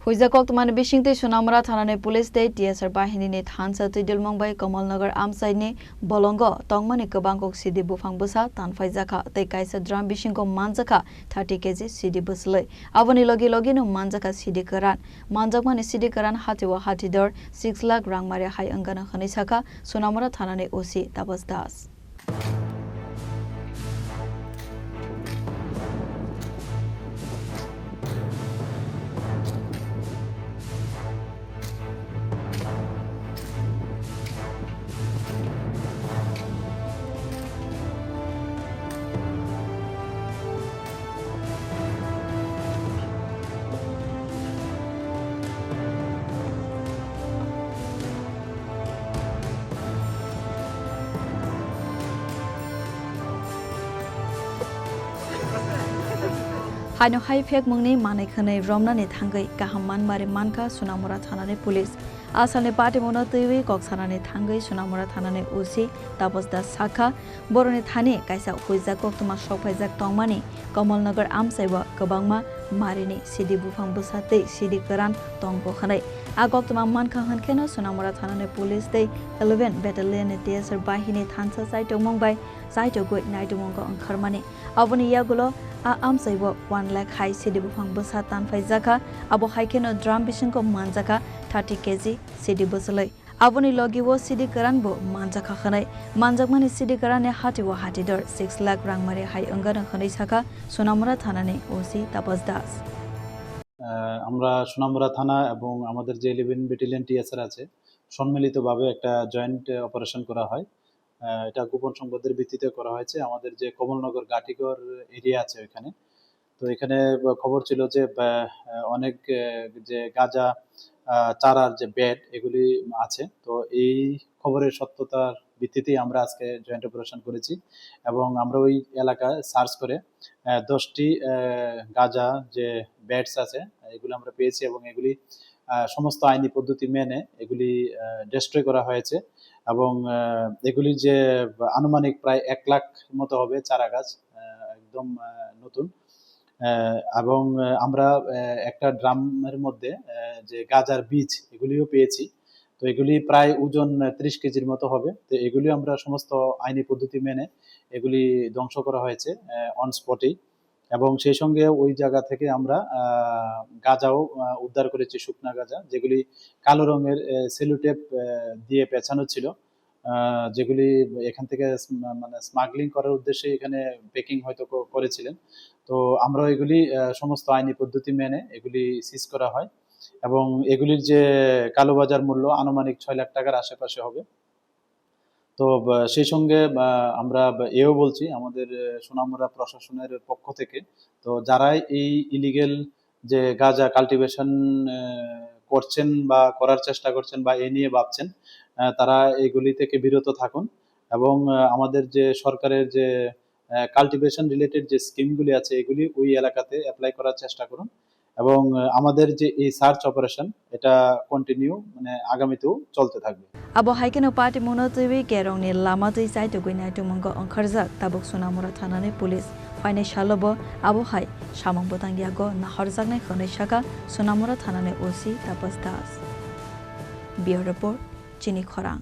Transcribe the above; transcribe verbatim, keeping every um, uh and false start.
Huijak koktwmani bisingtwi Sonamura thanani police tei T S R bahinini thansa twidulmung bai Kamalnagar amchaini bolongo tongmani kwbang kok sidi buphang bwsa tanphaijakha tei kaisa drum bisingo manjakha thirty K G sidi bwswlwi. Aboni logi logino manjakha sidi kwran. Manjakmani sidi kwran hatio hatidor six lakh rangmari hai wngano hwnwi sakha Sonamura thanani O C Tapas Das. Haino hai phekmungni manwi khwnwi romnani thangwi kaham manmari mankha Sonamura thanani police. Asalni patimungno twiwi kok sanani thangwi Sonamura thanani O C Tapas Das sakha, boroni thani kaisa huijak koktwma sokphaijak tongmani Kamalnagar amchaibo kwbangma marini sidi buphang bwsa tei sidi kwran tongo hwnwi. A koktwma mankha hwnkheno Sonamura thanani police tei eleven Battalion ni T S R bahini thansa chaitokmung bai chaitogwi naitokmungo wngkharmani. Aboni yagulo a amchaibo one lakh hai sidi buphang bwsa tanphaijakha. Abo hai kheno drum bisingo manjakha thirty K G sidi bwswlwi. Aboni logi o sidi kwran bo manjakha hwnwi. Manjakmani sidi kwran ni hati o hati dor six lakh rangmari hai wngano hwnwi sakha Sonamura thanani O C Tapas Das. আহ, আমরা সোনামুড়া থানা এবং আমাদের যে eleven battalion TSR আছে, সম্মিলিতভাবে একটা জয়েন্ট, আহ, অপারেশন করা হয়। আহ, এটা গোপন সংবাদের ভিত্তিতে করা হয়েছে। আমাদের যে কমলনগর গাটিগড় এরিয়া আছে ওইখানে, তো এখানে খবর ছিল যে, আহ, অনেক, আহ, যে গাঁজা, আহ, চারার যে বেড এগুলি আছে। তো এই খবরের সত্যতার ভিত্তিতেই আমরা আজকে জয়েন্ট অপারেশন করেছি এবং আমরা ওই এলাকা সার্চ করে, আহ, দশটি, আহ, গাঁজা যে বেডস আছে এগুলো আমরা পেয়েছি এবং এগুলি, আহ, সমস্ত আইনি পদ্ধতি মেনে এগুলি, আহ, ডিস্ট্রয় করা হয়েছে এবং, আহ, এগুলি যে আনুমানিক প্রায় এক লাখ মতো হবে চারা গাছ, আহ, একদম, আহ, নতুন। আহ, এবং, আহ, আমরা, আহ, একটা ড্রামের মধ্যে, আহ, যে গাজার বীজ এগুলিও পেয়েছি। তো এগুলি প্রায় ওজন, আহ, ত্রিশ কেজির মতো হবে। তো এগুলি আমরা সমস্ত আইনি পদ্ধতি মেনে এগুলি ধ্বংস করা হয়েছে, আহ, অন স্পটেই। এবং সেই সঙ্গে ওই জায়গা থেকে আমরা, আহ, গাজাও, আহ, উদ্ধার করেছি, শুকনা গাজা, যেগুলি কালো রঙের, আহ, সেলোটেপ, আহ, দিয়ে পেঁচানো ছিল। আহ, যেগুলি এখান থেকে স্ম-, মানে স্মাগলিং করার উদ্দেশ্যে এখানে প্যাকিং হয়তো ক-, করেছিলেন। তো আমরা এগুলি, আহ, সমস্ত আইনি পদ্ধতি মেনে এগুলি সিজ করা হয় এবং এগুলির যে কালোবাজার মূল্য আনুমানিক ছয় লাখ টাকার আশেপাশে হবে। তো, আহ, সেই সঙ্গে, আহ, আমরা এও বলছি আমাদের, আহ, সোনামুড়া প্রশাসনের পক্ষ থেকে, তো যারাই এই ইলিগেল যে গাঁজা কাল্টিভেশন, আহ, করছেন বা করার চেষ্টা করছেন বা এ নিয়ে ভাবছেন, আহ, তারা এগুলি থেকে বিরত থাকুন এবং, আহ, আমাদের যে সরকারের যে, আহ, কাল্টিভেশন রিলেটেড যে স্কিমগুলি আছে এগুলি ওই এলাকাতে অ্যাপ্লাই করার চেষ্টা করুন এবং, আহ, আমাদের যে এই সার্চ অপারেশন এটা কন্টিনিউ মানে আগামীতেও চলতে থাকবে। Abo hai kheno patimungno twiwi kerongni lama twi chaitugwi naitukmungo wngkharjak tabuk Sonamura thanani police. Phainai salobo abo hai samung bwtang yago nahorjaknai hwnwi sakha Sonamura thanani O C Tapas Das. Bureau Report, Chini Khorang.